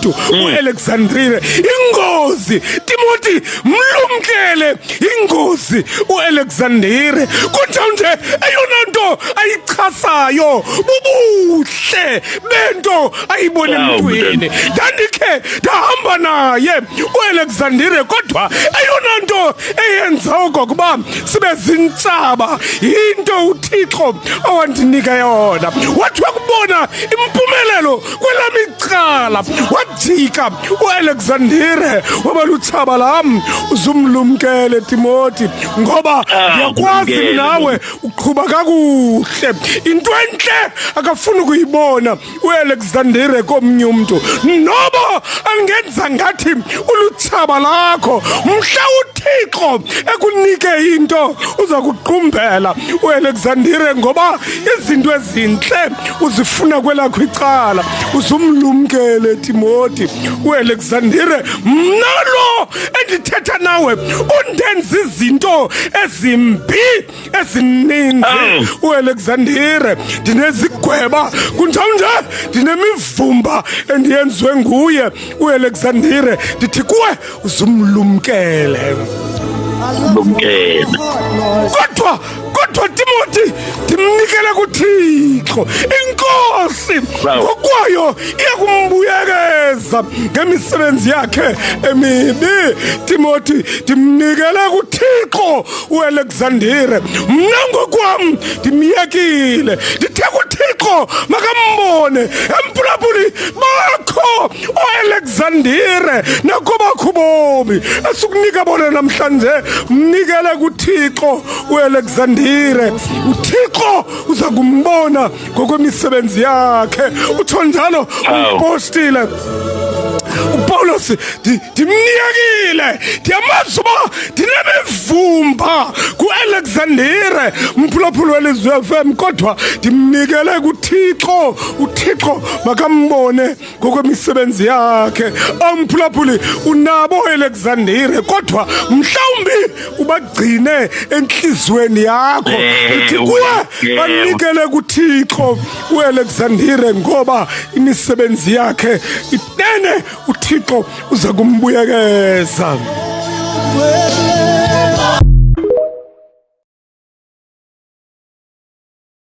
Mntu uAlexandrine ingozi. Timothy, mlumkele ingozi uAlexandrine. Kunjalo nje, eyona nto ayichasayo bubuhle bento ayibona emntwini. Ndandikhe ndahamba naye uAlexandrine, kodwa eyona nto eyenza okokuba sibe zintshaba yinto uThixo awandinika yona. Wathi wakubona impumelelo kwelam icala, wajika uAlexandire waba lutshaba lam. Uzumlumkele, Timoti, ngoba ndiyakwazi nawe uqhuba kakuhle. Into entle akafuni ukuyibona uAlexandire komnye umntu, noba angenza ngathi ulutshaba lakho. Mhla uThixo ekunike into, uza kuqumbela uAlexandire, ngoba izinto ezintle uzifuna kwelakho icala. Uzumlumkele, Timoti, uAlexandire. Mna lo endithetha nawe undenza izinto ezimbi ezininzi uAlexandire. Ndinezigweba kunjalo nje, ndinemivumba endiyenziwe nguye uAlexandire. Ndithi kuwe, uzumlumkele. Lumkele. Kodwa Timothy, ndimnikele kuThixo. Inkosi ngokwayo iyakumbuyekeza ngemisebenzi yakhe emibi. Timothy, ndimnikele kuThixo uAlexandire. Mna ngokwam ndimyekile, ndithe kuThixo makambone. Emphulaphuli, bakho oAlexandire nakobakho ubomi esikunika bona namhlanje. Mnikele kuThixo uAlexandire, uThixo uza kumbona ngokwemisebenzi yakhe. Utsho njalo umpostile uPawulos. Ndimniyekile, ndiyamazi uba ndinemivumba kuAlexandire, mphulaphuli welizwi FM, kodwa ndimnikele kuThixo. UThixo makambone ngokwemisebenzi yakhe. Amphulaphuli, unabo Alexandire, kodwa mhlawumbi ubagcine entliziyweni yakho. Ithi kuwe, banikele kuThixo uAlexandire, ngoba imisebenzi yakhe inene uThixo uza kumbuyekeza.